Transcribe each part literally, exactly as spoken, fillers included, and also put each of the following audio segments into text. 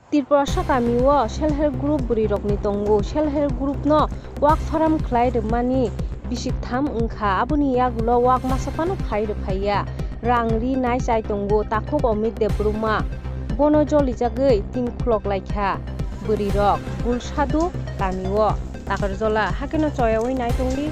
Tripurasa kamio self help group bwrwirokni tongo. Self help group no work from khlai rwmani bisik tham wngkha, aboni yagulo work masa phano khai rwphaiya. Rang ri nai chai tongo takhuk Amit Debbarma. Bono jolijagwi tin khulok laikha bwrwirok Gulsadu kamio. Takarjola hakeno choyawi nai tongdi.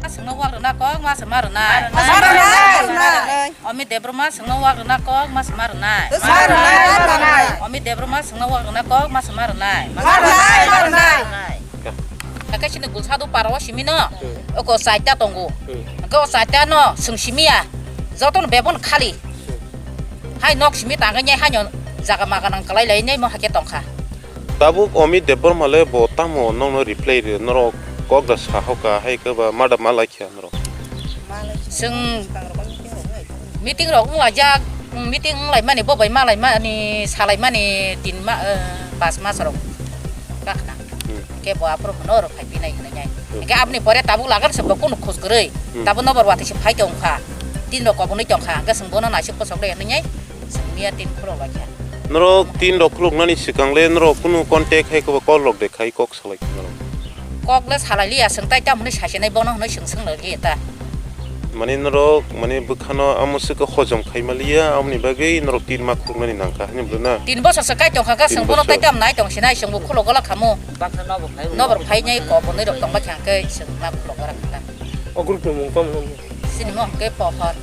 Aswkno wak rwna kok ma se ma rwnai. Ma rwnai, ma rwnai. Amit Debbarma swngno wak rwna kok ma se ma rwnai. Ma rwnai, ma rwnai. Amit Debbarma swngno wak rwna kok ma se ma rwnai. Ma rwnai, ma rwnai. Hakhe chini Gulsadu para o simi no. Hmm. Oko chaita tongo. Hmm. Hakhe o chaita no swng simi ya. Joto no bebon khali. Hmm. Hai nok simi tangwi nai haino jaga maga nang kwlai lai nai mo hakhe tongkha. Tabuk Amit Debbarma le bo tamo nokno reply rw norok kok da sahoka hai khe ba ma da ma lai kha norok. Chwng meeting rok wng laijak, meeting wng laimani bo bai ma laimani sa laimani tin ma, eh, pas mas rok kakhna. Hmm. Khe bo aphuru hwnwi oro phai pinai hwnwi nai. Hmm. Hwnkhe aboni pore tabuk lagan se bo kunu khoj kwrwi. Hmm. Tabuk nobor watwi se phai tong kha. Tin rok kobonwi tong kha. Hwnkhe chwng bono naisik pochok le hwnwi nai. Chwng miya tin khulok lai kha. Norok tin rok khuloknani swkang le norok kunu contact hai khe bo call rok de khai kok salai kha norok. Kok le salai liya, chwng tai tamo hwnwi saisinai bono hwnwi chwng swng lai liya ta. Mane norok, mane bwkhano amo swkhe hojom khai ma liya, amoni bagwi norok tin ma khuluknani nang kha, hwnwi bwrwna? Tin bosor se kai tong kha, kha Tin chwng bono bosor. Tai tam nai tong sinai, chwng bo khulo gola khamu. Baksa nobo khai, Nobor phai nai ko bo nai rok tong ba kha khe chwng ma khulo gola kha. O group ni mung tamo hwnwi? Sini mo hwnkhe pohor.